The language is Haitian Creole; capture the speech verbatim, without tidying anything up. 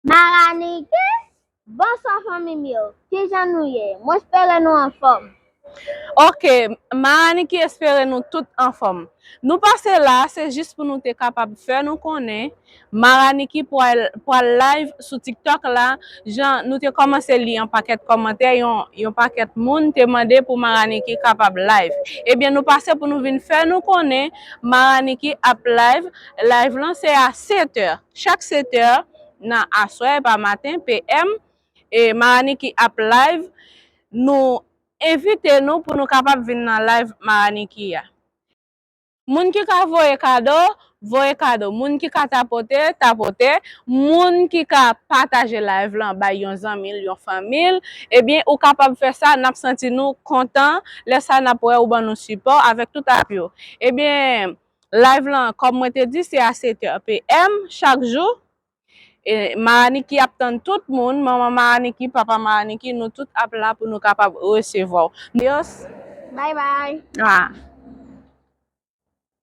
Maraniki, bonswa fanmi m yo. Kijan nou ye? Mwen espere nou anfòm. Ok, Maraniki, espere nou tout anfòm. Nou pase la, se jis pou nou te kapab fè nou konnen Maraniki pral, pral live sou TikTok la, jan nou te kòmanse li yon pakèt kòmantè, yon, yon pakèt moun te mande pou Maraniki kapab live. Ebyen, nou pase pou nou vin fè nou konnen Maraniki ap live. Live lan se a sèt è. Chak sèt è nan aswè, e pa maten, P M, e Maraniki ap live. Nou envite nou pou nou kapab vin nan live Maraniki a. Moun ki ka voye kado, voye kado. Moun ki ka tapote, tapote. Moun ki ka pataje live lan bay yon zanmi l, yon fanmi l, ebyen, ou kapab fè sa. N ap santi nou kontan lè sa n ap wè ou ban nou sipò avèk tout app yo. Ebyen, live lan, kòm mwen te di, se a sèt è P M chak jou. E Maraniki ap tann tout moun, manman Maraniki, papa Maraniki, nou tout ap la pou nou kapab resevwa w. Adios. Bye bye. Ah.